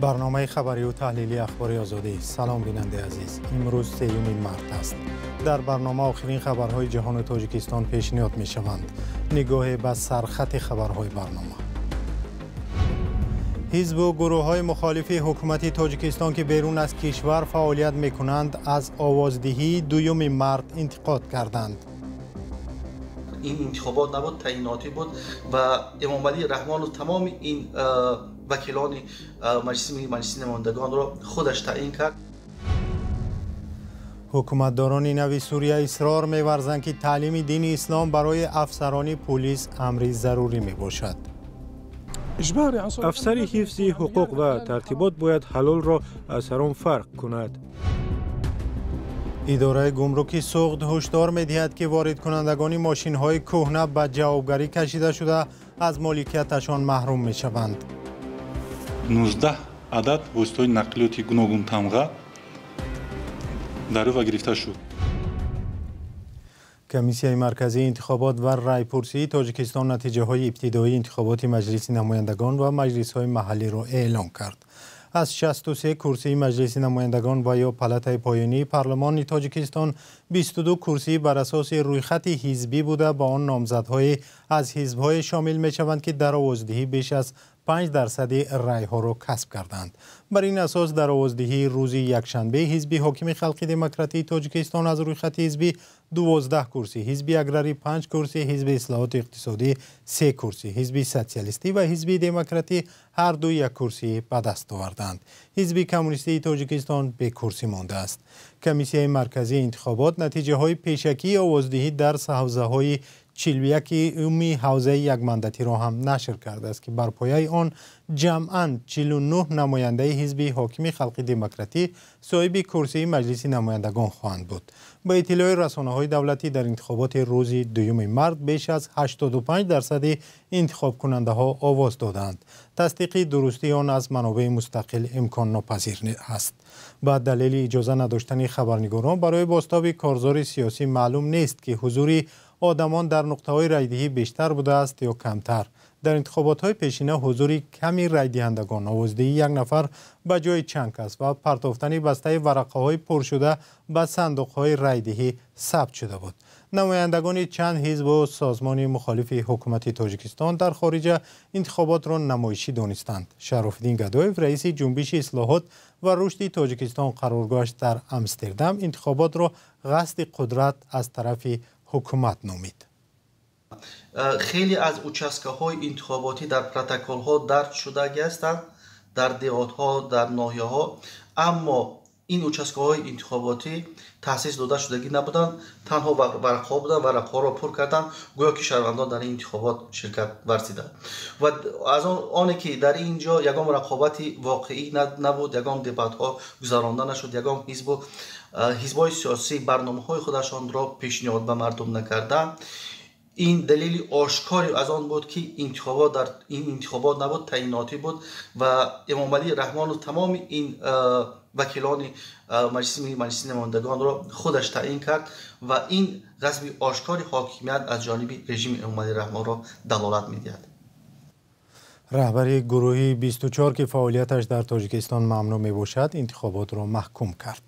Барномаи хабарию таҳлилии Ахбори Озодӣ. Салом, бинандаи азиз. Имрӯз 3 март аст. Дар барнома охирин хабарҳои ҷаҳону Тоҷикистон пешниҳод мешаванд. Нигоҳе ба сархати хабарҳои барнома. Ҳизбу гурӯҳҳои мухолифи ҳукумати Тоҷикистон, ки берун аз кишвар фаъолият мекунанд, аз овоздиҳии 2 март интиқод карданд. Ин интихобот набуд, таъйинотӣ буд ва Эмомалӣ Раҳмонов тамоми ин вакилони Маҷлиси намояндагонро худаш таъйин кард. Ҳукуматдорони нави Сурия исрор меварзанд, ки таълими дини ислом барои афсарони пулис амри зарурӣ мебошад. Афсари ҳифзи ҳуқуқ ва тартибот бояд ҳалолро аз ҳаром фарқ кунад. Идораи гумруки Суғд ҳушдор медиҳад, ки воридкунандагони мошинҳои кӯҳна ба ҷавобгарӣ кашида шуда, аз моликияташон маҳрум мешаванд. 19 адад воситаҳои нақлиёти гуногунтамға дарёфт ва гирифта шуд. Комиссияи марказии интихобот ва райпурсии Тоҷикистон натиҷаҳои ибтидоии интихоботи Маҷлиси намояндагон ва маҷлисҳои маҳаллиро эълон кард. Аз 63 курсии Маҷлиси намояндагон ва ё палатаи поёнии парлумони Тоҷикистон 22 курсӣ бар асоси рӯйхати ҳизбӣ буда, ба он номзадҳое аз ҳизбҳое шомил мешаванд, ки дар овоздиҳӣ беш аз 5% райҳоро касб карданд. Бар ин асос дар овоздиҳии рӯзи якшанбе ҳизби ҳокими Халқи Демократии Тоҷикистон аз рӯйхати ҳизбӣ 12 курсӣ, ҳизби аграрӣ 5 курсӣ, ҳизби ислоҳоти иқтисодӣ 3 курсӣ, ҳизби социалистӣ ва ҳизби демократӣ ҳар ду як курсӣ ба даст оварданд. Ҳизби коммунистии Тоҷикистон бекурсӣ мондааст. Комиссияи марказии интихобот натиҷаҳои пешакии овоздиҳӣ дар ҳавзаҳои 41-уми ҳавзаи якмандатиро ҳам нашр кардааст, ки бар пояи он ҷамъан 49 намояндаи ҳизби ҳокими Халқи Демократӣ соҳиби курсии Маҷлиси намояндагон хоҳанд буд. Ба иттилои расонаҳои давлатӣ, дар интихоботи рӯзи 2 март беш аз 85% интихобкунандаҳо овоз доданд. Тасдиқи дурустии он аз манобеи мустақил имконнопазир аст. Ба далели иҷоза надоштани хабарнигорон барои бозтоби корзори сиёсӣ маълум нест, ки ҳузури одамон дар нуқтаҳои райдиҳӣ бештар будааст ё камтар. Дар интихоботҳои пешина ҳузури ками райдиҳандагон, овоздиҳии як нафар ба ҷои чанд кас ва партофтани бастаи варақаҳои пуршуда ба сандуқҳои райдиҳӣ сабт шуда буд. Намояндагони чанд ҳизбу созмони мухолифи ҳукумати Тоҷикистон дар хориҷа интихоботро намоишӣ донистанд. Шарофиддин Гадоев, раиси ҷунбиши ислоҳот ва рушди Тоҷикистон, қароргоҳаш дар Амстердам, интихоботро ғасби қудрат аз тарафи ҳукумат номид. Хеле аз участкаҳои интихоботӣ дар протоколҳо дарҷ шудагӣ ҳастанд, дар деҳотҳо, дар ноҳияҳо, аммо ин участкаҳои интихоботӣ таъсис дода шудагӣ набуданд, танҳо варақҳо буданд, варақҳоро пур карданд, гӯё ки шаҳрвандон дар ин интихобот ширкат варзиданд. Ва аз оне ки дар ин ҷо ягон рақобати воқеӣ набуд, ягон дебатҳо гузаронда нашуд, ягон ҳизбҳои сиёсӣ барномаҳои худашонро пешниҳод ба мардум накарданд. Ин далели ошкори аз он буд, ки интихобот дар ин интихобот набуд, таъйинотӣ буд ва Эмомалӣ Раҳмонов тамоми ин вакилони Маҷлиси намояндагонро худаш таъйин кард ва ин ғасби ошкори ҳокимият аз ҷониби режими Эмомалӣ Раҳмонро далолат медиҳад. Раҳбари гурӯҳи 24, ки фаъолияташ дар Тоҷикистон мамнӯъ мебошад, интихоботро маҳкум кард.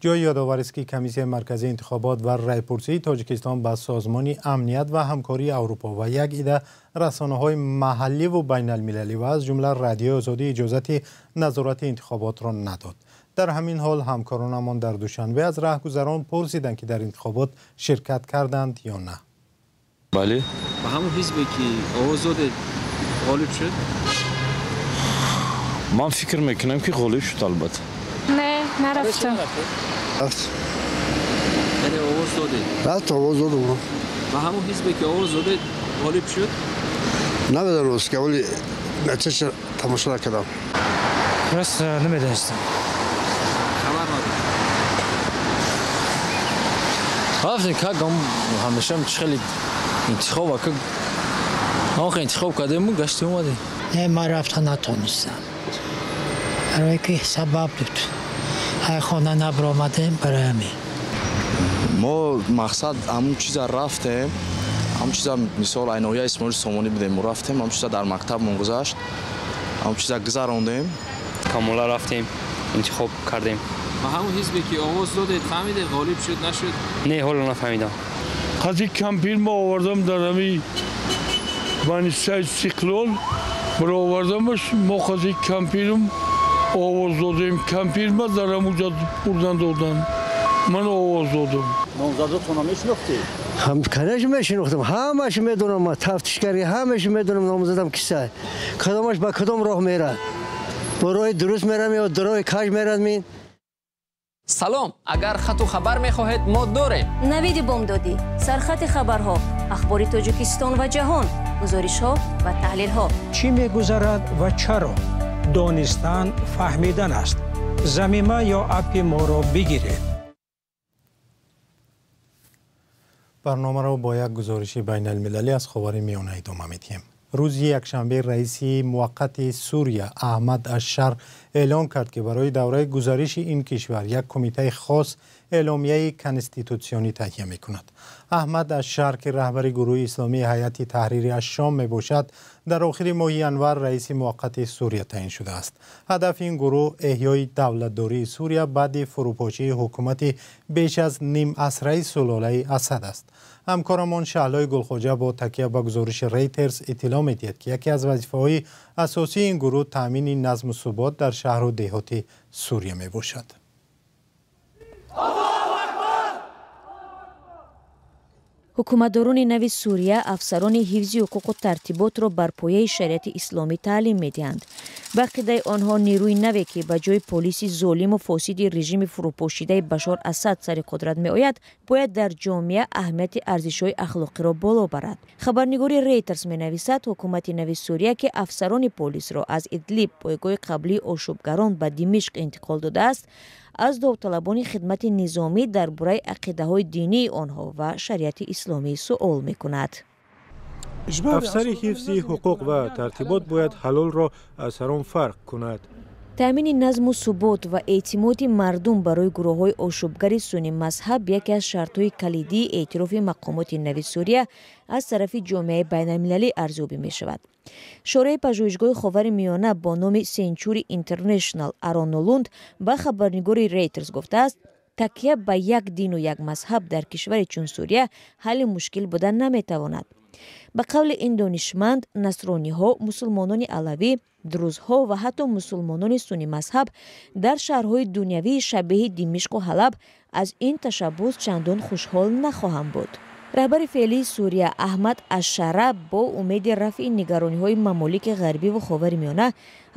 Ҷои ёдоварист, ки Комиссияи марказии интихобот ва райпурсии Тоҷикистон ба Созмони амният ва ҳамкории Аврупо ва як ида расонаҳои маҳалливу байналмилалӣ ва аз ҷумла Радиои Озодӣ иҷозати назорати интихоботро надод. Дар ҳамин ҳол ҳамкоронамон дар Душанбе аз раҳгузарон пурсиданд, ки дар интихобот ширкат карданд ё на. Бале. Ба ҳамон ҳизбе ки овоз додед ғолиб шуд? Ман фикр мекунам, ки ғолиб шуд, албатта. Не, нарафтам. Рафт. Яъне овоз додед? Рафт, овоз додам. Ба ҳамон ҳизбе ки овоз додед ғолиб шуд? Намедонам, ки вале натиҷаша тамошо накардам. Рост намедонистам. Хабар надорам. Рафтем, как ҳамеша хеле интихоб как охе интихоб кардем, гаштем, омадем. Не, ман рафта натонистам. Барое ки сабаб буд. Ай хона набаромадем барои ҳамин. Мо мақсад ҳамун чиза рафтем, ҳамун чиза, мисол, ай ноҳияи Исмоили Сомонӣ будем, мо рафтем, ҳамун чиза дар мактабмон гузашт, ҳамун чиза гузарондем. Камола рафтем, интихоб кардем. Ба ҳамон ҳизбе ки овоз додед, фаҳмидед ғолиб шуд, нашуд? Не, ҳоло нафаҳмидам. Қади кампир ма овардам дар ҳами Банисаи Истиқлол баровардамаш, мо қади кампирм овоз додем. Кампирма дар ҳамуҷа бурдан додан. Ман овоз додам. Номзадотонро мешинохтед? Конечно, мешинохтам. Ҳамааш медонам, ман тафтишгари ҳамааш медонам, номзадам киса. Кадомаш ба кадом роҳ мерад? Ба роҳи дуруст мерам ё роҳи каж мерад мин? Салом, агар хату хабар мехоҳед, мо дорем. Навиди бомдодӣ, сархати хабарҳо, ахбори Тоҷикистон ва ҷаҳон, гузоришҳо ва таҳлилҳо. Чӣ мегузарад ва чаро? Донистан фаҳмидан аст. Замима ё аппи моро бигиред. Барномаро бо як гузориши байналмилалӣ аз Ховари Миёна идома медиҳем. Рӯзи якшанбе раиси муваққати Сурия Аҳмад Ашшар эълон кард, ки барои давраи гузариши ин кишвар як кумитаи хос эъломияи конститутсионӣ таҳия мекунад. Аҳмад Ашшар, ки раҳбари гурӯҳи исломии Ҳайати Таҳрири Ашшом мебошад, дар охири моҳи январ раиси муваққати Сурия таъин шудааст. Ҳадафи ин гурӯҳ эҳёи давлатдории Сурия баъди фурӯпошии ҳукумати беш аз нимасраи сулолаи Асад аст. Ҳамкорамон Шаҳлои Гулхоҷа бо такя ба гузориши Рейтерс иттилоъ медиҳад, ки яке аз вазифаҳои асосии ин гурӯҳ таъмини назму субот дар шаҳру деҳоти Сурия мебошад. Ҳукуматдорони нави Сурия афсарони ҳифзи ҳуқуқу тартиботро бар пояи шариати исломӣ таълим медиҳанд. Ба ақидаи онҳо, нерӯи наве, ки ба ҷои полиси золиму фосиди режими фурӯпошидаи Башор Асад сари қудрат меояд, бояд дар ҷомеа аҳамияти арзишҳои ахлоқиро боло барад. Хабарнигори Рейтерс менависад, ҳукумати нави Сурия, ки афсарони полисро аз Идлиб, пойгоҳи қаблии ошӯбгарон, ба Димишқ интиқол додааст, аз довталабони хидмати низомӣ дар бораи ақидаҳои динии онҳо ва шариати исломӣ суол мекунад. Афсари ҳифзи ҳуқуқ ва тартибот бояд ҳалолро аз ҳаром фарқ кунад. Таъмини назму субот ва эътимоди мардум барои гурӯҳҳои ошӯбгари суннӣ мазҳаб яке аз шартҳои калидии эътирофи мақомоти нави Сурия аз тарафи ҷомеаи байналмилалӣ арзёбӣ мешавад. Шораи пажӯҳишгоҳи Ховари Миёна бо номи Сенчури Интернешнал Арон Лунд ба хабарнигори Рейтерс гуфтааст, такя ба як дину як мазҳаб дар кишвари чун Сурия ҳалли мушкил буда наметавонад. Ба қавли ин донишманд, насрониҳо, мусулмонони алавӣ, друзҳо ва ҳатто мусулмонони суннӣ мазҳаб дар шаҳрҳои дунявии шабеҳи Димишқу Ҳалаб аз ин ташаббус чандон хушҳол нахоҳанд буд. Раҳбари феълии Сурия Аҳмад Ашшара бо умеди рафъи нигарониҳои мамолики ғарбӣ ву Ховари Миёна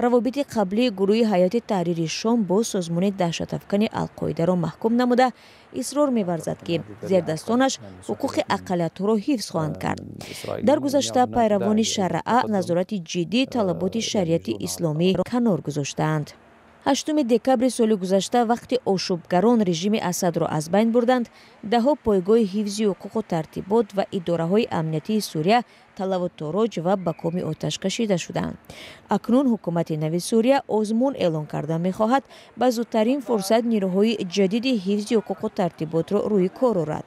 равобити қаблии гурӯҳи Ҳайати Таҳрири Шом бо созмони даҳшатафкани Алқоидаро маҳкум намуда, исрор меварзад, ки зердастонаш ҳуқуқи ақаллиятҳоро ҳифз хоҳанд кард. Дар гузашта пайравони Шараа назорати ҷиддии талаботи шариати исломӣ канор гузоштаанд. 8 декабри соли гузашта, вақти ошӯбгарон режими Асадро аз байн бурданд, даҳҳо пойгоҳи ҳифзи ҳуқуқу тартибот ва идораҳои амниятии Сурия талаву тороҷ ва ба коми оташ кашида шуданд. Акнун ҳукумати нави Сурия озмун эълон карда мехоҳад ба зудтарин фурсат нерӯҳои ҷадиди ҳифзи ҳуқуқу тартиботро рӯи кор орад.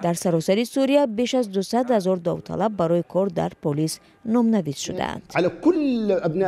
Дар саросари Сурия беш аз 200 ҳазор довталаб барои кор дар полис номнавис шудаанд.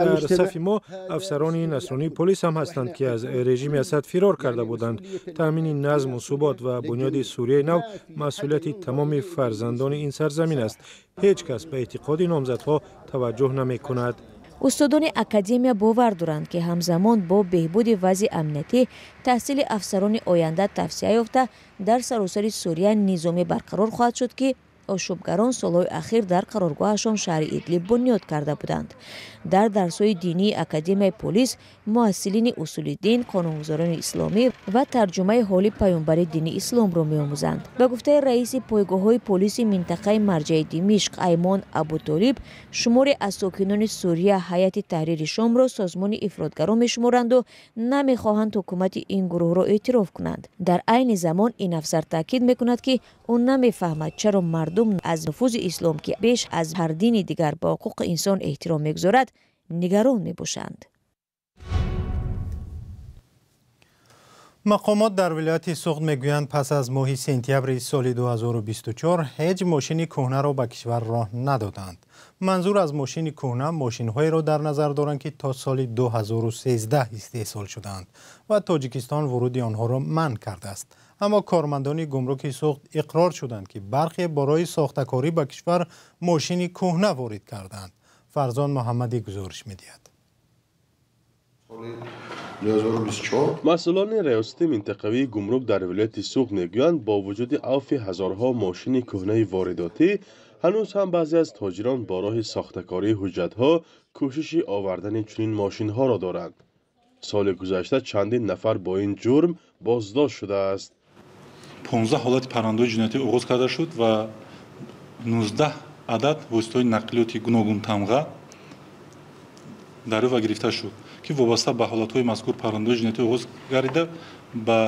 Дар сафи мо афсарони насронии полис ҳам ҳастанд, ки аз режими Асад фирор карда буданд. Таъмини назму субот ва бунёди Сурияи нав масъулияти тамоми фарзандони ин сарзамин аст. Ҳеҷ кас ба эътиқоди номзадҳо таваҷҷӯҳ намекунад. Устодони академия бовар доранд, ки ҳамзамон бо беҳбуди вазъи амниятӣ таҳсили афсарони оянда тавсеа ёфта, дар саросари Сурия низоме барқарор хоҳад шуд, ки ошӯбгарон солҳои ахир дар қароргоҳашон шаҳри Идлиб бунёд карда буданд. Дар дарсҳои динии академияи полис муҳассилини усули дин, қонунгузорони исломӣ ва тарҷумаи ҳоли паёмбари дини исломро меомӯзанд. Ба гуфтаи раиси пойгоҳҳои полиси минтақаи марҷаи Димишқ Аймон Абутолиб, шуморе аз сокинони Сурия Ҳайати Таҳрири Шомро созмони ифротгаро мешуморанду намехоҳанд ҳукумати ин гурӯҳро эътироф кунанд. Дар айни замон ин афсар таъкид мекунад, ки ӯ намефаҳмад, чаро мардум аз нуфузи ислом, ки беш аз ҳар дини дигар ба ҳуқуқи инсон эҳтиром мегузорад, нигарон мебошанд. Мақомот дар вилояти Суғд мегӯянд, пас аз моҳи сентябри соли 2024 ҳеҷ мошини кӯҳнаро ба кишвар роҳ надоданд. Манзур аз мошини кӯҳна мошинҳоеро дар назар доранд, ки то соли 2013 истеҳсол шудаанд ва Тоҷикистон вуруди онҳоро манъ кардааст. Аммо кормандони гумруки Суғд иқрор шуданд, ки бархе барои сохтакорӣ ба кишвар мошини кӯҳна ворид карданд. Фарзон Муҳаммадӣ гузориш медиҳад. Масъулони раёсати минтақавии гумрук дар вилояти Суғд мегӯянд, бо вуҷуди авфи ҳазорҳо мошини кӯҳнаи воридотӣ, ҳанӯз ҳам баъзе аз тоҷирон бо роҳи сохтакории ҳуҷҷатҳо кӯшиши овардани чунин мошинҳоро доранд. Соли гузашта чандин нафар бо ин ҷурм боздошт шудааст. 15 ҳолати парвандаҳои ҷиноятӣ оғоз карда шуд ва 19 адад воситаҳои нақлиёти гуногунтамға дарёфт ва гирифта шуд, ки вобаста ба ҳолатҳои мазкур парвандаҳои ҷиноятӣ оғоз гардида ба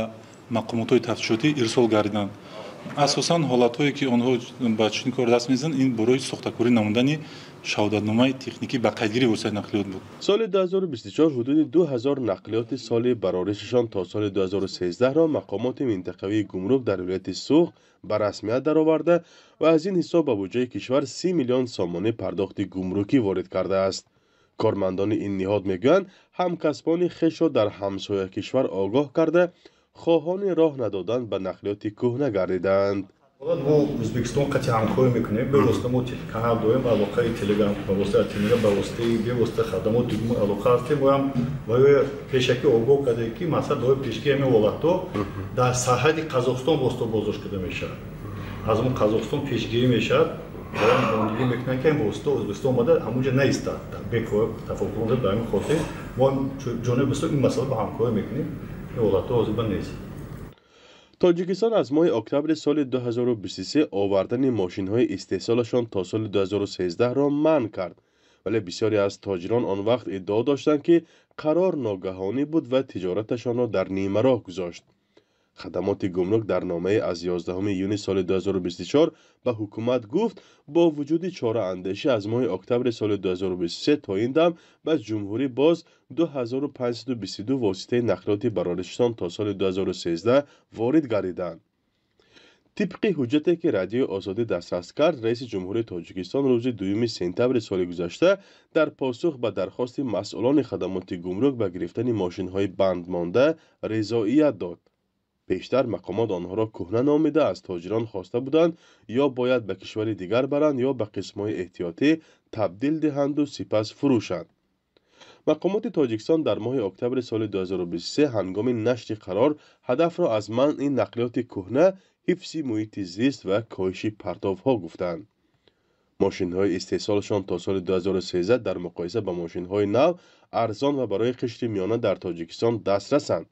мақомотҳои тафтишотӣ ирсол гардиданд. Асосан ҳолатҳое, ки онҳо ба чунин кор даст мезананд, ин барои сохтакорӣ намудани шаҳодатномаи техникӣ ба қайдгирии воситаи нақлиёт буд. Соли 2024 ҳудуди 2000 нақлиёти соли бароришашон то соли 2013-ро мақомоти минтақавии гумрук дар вилояти Суғд ба расмият дароварда ва аз ин ҳисоб ба буҷаи кишвар 30 миллион сомонӣ пардохти гумрукӣ ворид кардааст. Кормандони ин ниҳод мегӯянд, ҳамкасбони хешро дар ҳамсоя кишвар огоҳ карда, хоҳони роҳ надодан ба нақлиёти кӯҳна гардидаанд. Мо Ӯзбекистон қатъи ҳамкорӣ мекунем, бевосита мо канал дорем, алоқаи телеграм, ба воситаи телеграм, ба воситаи бевосита хадамоти алоқа ҳастем. Моам барои пешакӣ огоҳ кардем, ки масалан дои пешгирии ҳамин ҳолатҳо дар сарҳади Қазоқистон восита боздошт карда мешавад. Аз он Қазоқистон пешгирӣ мешавад, барои бондигӣ мекунанд, ки восита Ӯзбекистон омада ҳамонҷо наистад. Бекор тафовут ба ҳамин хотир мо ҷониби ин масъала ба ҳамкорӣ мекунем. Ин ҳолатҳо ҳозир нест. Тоҷикистон аз моҳи октябри соли 2023 овардани мошинҳои истеҳсолашон то соли 2013-ро манъ кард, вале бисёре аз тоҷирон он вақт иддао доштанд, ки қарор ногаҳонӣ буд ва тиҷораташонро дар нимароҳ гузошт. Хадамоти гумрук дар номае аз 11 июни соли 2024 ба ҳукумат гуфт, бо вуҷуди чораандешӣ аз моҳи октябри соли 2023 то ин дам ба ҷумҳурӣ боз 2522 воситаи нақлиёти бароришашон то соли 2013 ворид гардиданд. Тибқи ҳуҷҷате, ки Радиои Озодӣ дастрас кард, раиси ҷумҳурии Тоҷикистон рӯзи 2 сентябри соли гузашта дар посух ба дархости масъулони хадамоти гумрук ба гирифтани мошинҳои бандмонда ризоият дод. Пештар мақомот онҳоро кӯҳна номида, аз тоҷирон хоста буданд, ё бояд ба кишвари дигар баранд, ё ба қисмҳои эҳтиётӣ табдил диҳанду сипас фурӯшанд. Мақомоти Тоҷикистон дар моҳи октябри соли 2023 ҳангоми нашри қарор ҳадафро аз манъи нақлиёти кӯҳна, ҳифзи муҳити зист ва коҳиши партовҳо гуфтанд. Мошинҳои истеҳсолашон то соли 2013 дар муқоиса ба мошинҳои нав арзон ва барои қишри миёна дар Тоҷикистон дастрасанд.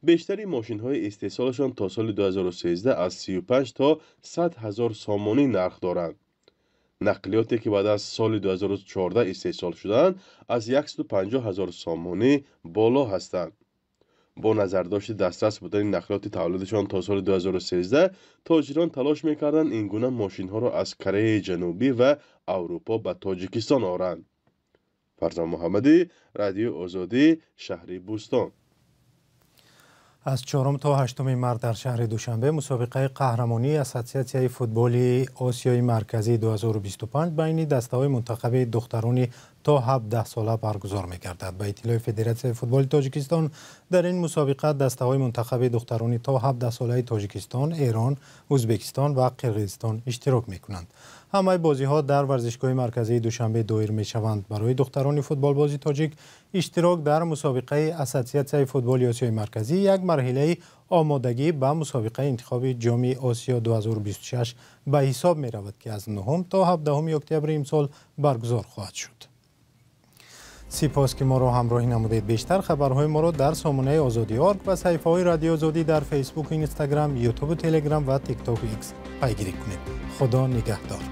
Бештари мошинҳои истеҳсолашон то соли 2013 аз 35 то 100 ҳазор сомонӣ нарх доранд. Нақлиёте, ки баъд аз соли 2014 истеҳсол шудаанд, аз 150 ҳазор сомонӣ боло ҳастанд. Бо назардошти дастрас будани нақлиёти тавлидашон то соли 2013, тоҷирон талош мекарданд ин гуна мошинҳоро аз Кореяи Ҷанубӣ ва Аврупо ба Тоҷикистон оранд. Фарзон Муҳаммадӣ, Радиои Озодӣ, шаҳри Бӯстон. Аз 4 то 8 март дар шаҳри Душанбе мусобиқаи қаҳрамонии Ассотсиатсияи футболи Осиёи Марказӣ 2025 байни дастаҳои мунтахаби духтарони то 17 сола баргузор мегардад. Ба иттилои Федератсияи футболи Тоҷикистон дар ин мусобиқа дастаҳои мунтахаби духтарони то 17 солаи Тоҷикистон, Эрон, Ӯзбекистон ва Қирғизистон иштирок мекунанд. Ҳамаи бозиҳо дар варзишгоҳи марказии Душанбе доир мешаванд. Барои духтарони футболбози тоҷик иштирок дар мусобиқаи Ассотсиатсияи футболи Осиёи Марказӣ як марҳилаи омодагӣ ба мусобиқаи интихоби Ҷоми Осиё 2026 ба ҳисоб меравад, ки аз 9 то 17 октябри имсол баргузор хоҳад шуд. Сипос, ки моро ҳамроҳӣ намудед. Бештар хабарҳои моро дар сомонаи Озодӣ орг ва саҳифаҳои Радиои Озодӣ дар Фейсбук, Инстаграм, Ютубу, Телеграм ва Тиктоку Икс пайгирӣ кунед. Худо нигаҳдор.